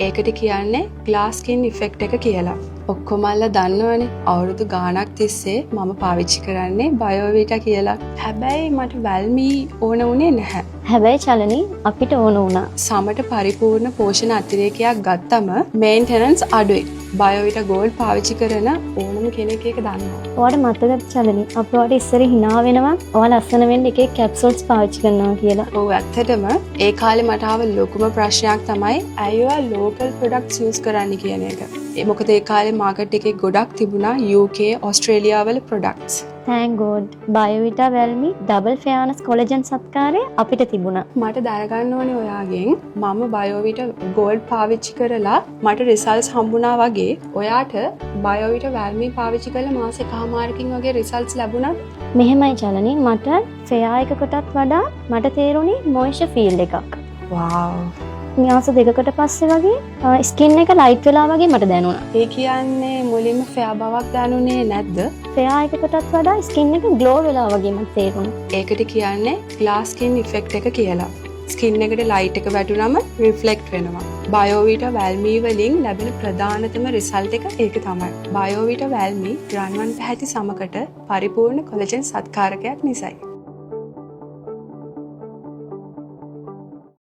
ඒකට කියන්නේ glass skin effect එක කියලා. ඔක්කොමල්ලා දන්නවනේ අවුරුදු ගාණක් තිස්සේ මම පාවිච්චි කරන්නේ බයෝවිටා කියලා. හැබැයි මට වැල්මී ඕන වුණේ නැහැ. හැබැයි චලනි, අපිට ඕන වුණා. සමට පරිපූර්ණ පෝෂණ අතිරේකයක් ගත්තම මේන්ටනන්ස් අඩුයි. බයෝවිටා ගෝල්ඩ් පාවිච්චි කරන ඕනම කෙනෙක් ඒක දන්නවා. ඔයාට මතකද චලනි, අපි ඔයාට ඉස්සර හිනා වෙනවා ඔයා ලස්සන වෙන්න එක එක කැප්සූල්ස් පාවිච්චි කරනවා කියලා? ඔව්, ඇත්තටම ඒ කාලේ මට ආව ලොකුම ප්‍රශ්නයක් තමයි ඇයි ඔයා ලෝකල් ප්‍රොඩක්ට්ස් යූස් කරන්නේ කියන එක. ඒ මොකද ඒ කාලේ මාකට් එකේ ගොඩක් තිබුණා UK, Australia වල ප්‍රොඩක්ට්ස්. Thank God, බයෝවිටා වැල්මි ඩබල් ෆෙයානස් කොලජන් සත්කාරය අපිට තිබුණා. මට දැනගන්න ඕනේ ඔයාගෙන්, මම බයෝවිටා ගෝල්ඩ් පාවිච්චි කරලා මට රිසල්ට්ස් හම්බුණා වගේ ඔයාට බයෝවිටා වැල්මි පාවිච්චි කරලා මාස එකහමාරකින් වගේ රිසල්ට්ස් ලැබුණාද? මෙහෙමයි චලනි, මට ෆෙයා එකකටත් වඩා මට තේරුණේ මොයිස්චර් ෆීල් එකක්. වාව්. මාස 2කට පස්සේ වගේ ස්කින් එක ලයිට් වෙලා වගේ මට දැනුණා. ඒ කියන්නේ මුලින්ම ෆෙයා බවක් දැනුනේ නැද්ද? ෆෙයා එකකටත් වඩා ස්කින් එක ග්ලෝ වෙලා වගේ මට තේරුණා. ඒකට කියන්නේ ග්ලාස් ස්කින් ඉෆෙක්ට් එක කියලා. ස්කින් එකට ලයිට් එක වැටුනම රිෆ්ලෙක්ට් වෙනවා. බයෝවිටා වැල්මී වලින් ලැබෙන ප්‍රධානතම රිසල්ට් එක ඒක තමයි. බයෝවිටා වැල්මී රන්වන් පැහැති සමකට පරිපූර්ණ කොලජන් සත්කාරකයක් නිසයි.